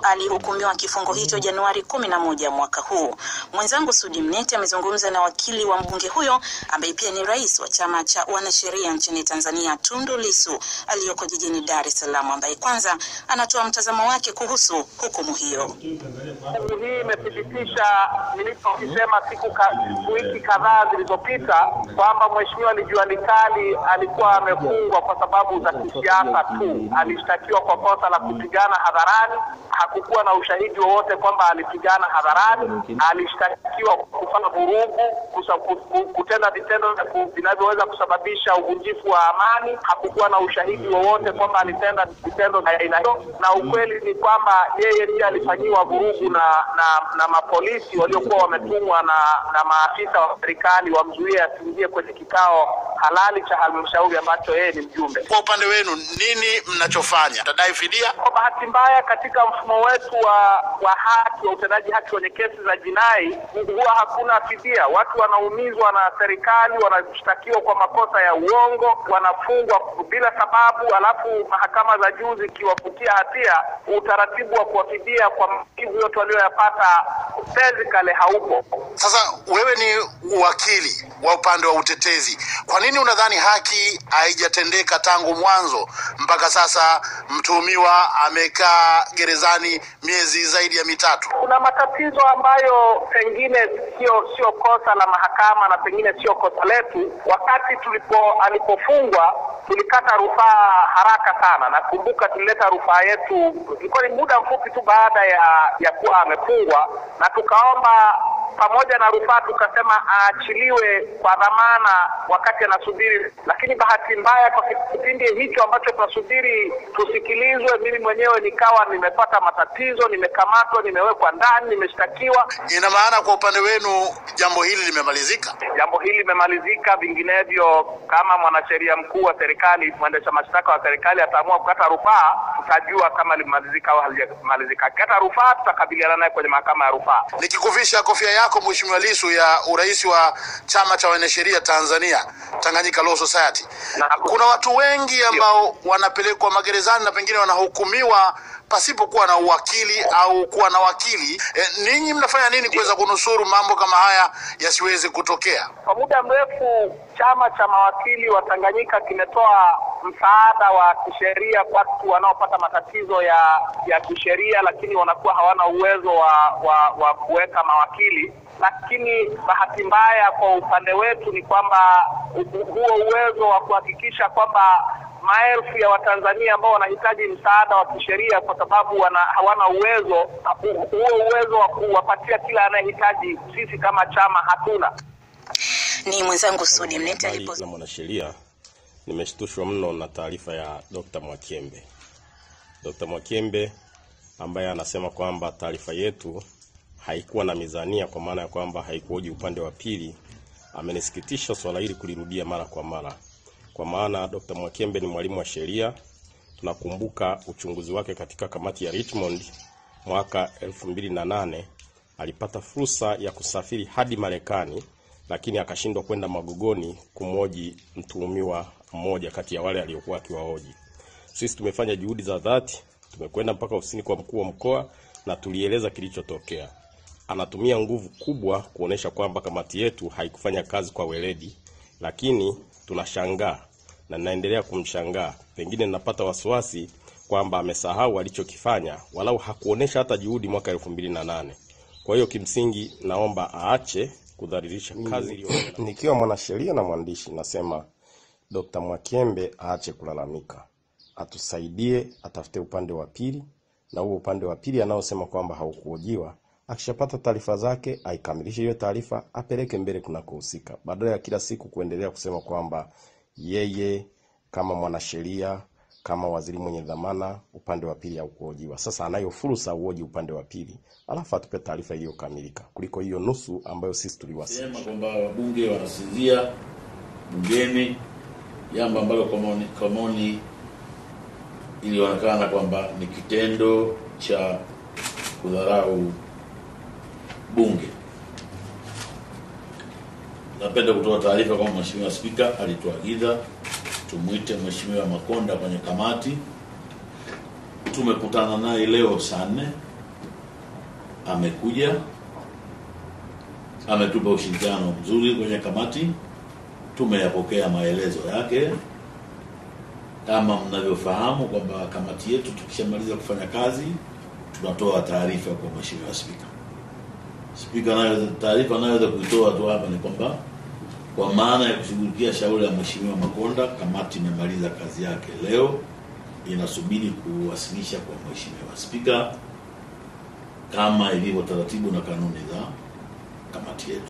Alihukumiwa kifungo hicho Januari 11 mwaka huu. Mwenzangu Sudi Mnete amezungumza na wakili wa mbunge huyo ambaye pia ni rais wa chama cha wanasheria nchini Tanzania, Tundu Lissu, aliyoko jijini Dar es Salaam, ambaye kwanza anatoa mtazamo wake kuhusu hukumu hiyo. Hukumu hii imethibitisha nilichokisema wiki kadhaa zilizopita kwamba Mheshimiwa Lijualikali alikuwa amefungwa kwa sababu za kisiasa tu. Alishtakiwa kwa kosa la kupigana hadharani. Hakukuwa na ushahidi wowote kwamba alipigana hadharani. Alishtakiwa kufanya vurugu, kutenda vitendo vinavyoweza kusababisha uvunjifu wa amani. Hakukuwa na ushahidi wowote kwamba alitenda vitendo vya aina hiyo, na ukweli ni kwamba yeye ndiye alifanyiwa vurugu na mapolisi waliokuwa wametumwa na maafisa wa serikali wamzuie asiingie kwenye kikao halali cha halmashauri ambacho yeye ni mjumbe. Kwa upande wenu nini mnachofanya? Tadai fidia? Kwa bahati mbaya katika mfumo wetu wa haki wa utendaji haki kwenye kesi za jinai huwa hakuna fidia. Watu wanaumizwa na serikali, wanashtakiwa kwa makosa ya uongo, wanafungwa bila sababu, alafu mahakama za juu zikiwafutia hatia, utaratibu wa kuwafidia kwa maumivu yote walioyapata physically haupo. Sasa wewe ni wakili wa upande wa utetezi, kwa nini unadhani haki haijatendeka tangu mwanzo mpaka sasa? Mtuhumiwa amekaa gerezani miezi zaidi ya 3. Kuna matatizo ambayo pengine sio kosa la mahakama na pengine sio kosa letu. Wakati alipofungwa tulikata rufaa haraka sana. Nakumbuka tulileta rufaa yetu ilikuwa ni muda mfupi tu baada ya kuwa amefungwa, na tukaomba pamoja na rufaa tukasema aachiliwe kwa dhamana wakati anasubiri. Lakini bahati mbaya kwa kipindi hicho ambacho tunasubiri tusikilizwe, mimi mwenyewe nikawa nimepata matatizo, nimekamatwa, nimewekwa ndani, nimeshtakiwa. Ina maana kwa upande wenu jambo hili limemalizika? Jambo hili limemalizika, vinginevyo kama mwanasheria mkuu wa serikali, mwendesha mashtaka wa serikali ataamua kukata rufaa, tutajua kama limemalizika au halijamalizika. Akikata rufaa tutakabiliana naye kwenye mahakama ya rufaa. Nikikuvisha kofia yako Mheshimiwa Lissu ya urais wa chama cha wanasheria Tanzania, Tanganyika Law Society, kuna watu wengi ambao wanapelekwa magerezani na pengine wanahukumiwa pasipokuwa na uwakili au kuwa na wakili. Ninyi mnafanya nini kuweza kunusuru mambo kama haya yasiweze kutokea? Kwa muda mrefu chama cha mawakili wa Tanganyika kimetoa msaada wa kisheria kwa watu wanaopata matatizo ya kisheria, lakini wanakuwa hawana uwezo wa kuweka mawakili. Lakini bahati mbaya kwa upande wetu ni kwamba huo uwezo wa kuhakikisha kwamba maelfu ya Watanzania ambao wanahitaji msaada wa kisheria kwa sababu hawana uwezo, huo uwezo wa kuwapatia kila anayehitaji, sisi kama chama hatuna. Ni mwenzangu Sudi Mnete alipo na mwanasheria. Nimeshtushwa mno na taarifa ya Dr. Mwakembe. Dr. Mwakembe ambaye anasema kwamba taarifa yetu haikuwa na mizania, kwa maana ya kwamba haikuoji upande wa pili. Amenisikitisha swala hili kulirudia mara kwa mara, kwa maana Dr. Mwakembe ni mwalimu wa sheria. Tunakumbuka uchunguzi wake katika kamati ya Richmond mwaka 2008, alipata fursa ya kusafiri hadi Marekani, lakini akashindwa kwenda Magogoni kumhoji mtuhumiwa mmoja kati ya wale aliokuwa akiwahoji. Sisi tumefanya juhudi za dhati, tumekwenda mpaka ofisini kwa mkuu wa mkoa na tulieleza kilichotokea. Anatumia nguvu kubwa kuonesha kwamba kamati yetu haikufanya kazi kwa weledi, lakini tunashangaa na naendelea kumshangaa. Pengine ninapata wasiwasi kwamba amesahau alichokifanya, walau hakuonesha hata juhudi mwaka 2008. Kwa hiyo kimsingi naomba aache kudhalilisha kazi iliyo. Nikiwa mwanasheria na mwandishi nasema Dr. Mwakembe aache kulalamika, atusaidie, atafute upande wa pili, na huo upande wa pili anaosema kwamba haukuhojiwa, akishapata taarifa zake aikamilishe hiyo taarifa, apeleke mbele kunakohusika, badala ya kila siku kuendelea kusema kwamba yeye kama mwanasheria, kama waziri mwenye dhamana, upande wa pili haukuhojiwa. Sasa anayo fursa uoji upande wa pili, alafu atupe taarifa iliyokamilika kuliko hiyo nusu ambayo sisi tuliwasilisha. Sema kwamba wabunge wanasinzia bungeni, jambo ambalo kwa maoni ilionekana kwamba ni kitendo cha kudharau bunge. Napenda kutoa taarifa kwamba Mheshimiwa Spika alituagiza tumuite Mheshimiwa Makonda kwenye kamati Tumekutana naye leo saa 4, amekuja ametupa ushirikiano mzuri kwenye kamati, tumeyapokea maelezo yake. Kama mnavyofahamu kwamba kamati yetu tukishamaliza kufanya kazi tunatoa taarifa kwa Mheshimiwa Spika. Spika nayo taarifa anayoweza kuitoa tu hapa ni kwamba kwa maana ya kushughulikia shauri la Mheshimiwa Makonda, kamati imemaliza kazi yake leo, inasubiri kuwasilisha kwa Mheshimiwa Spika kama ilivyo taratibu na kanuni za kamati yetu.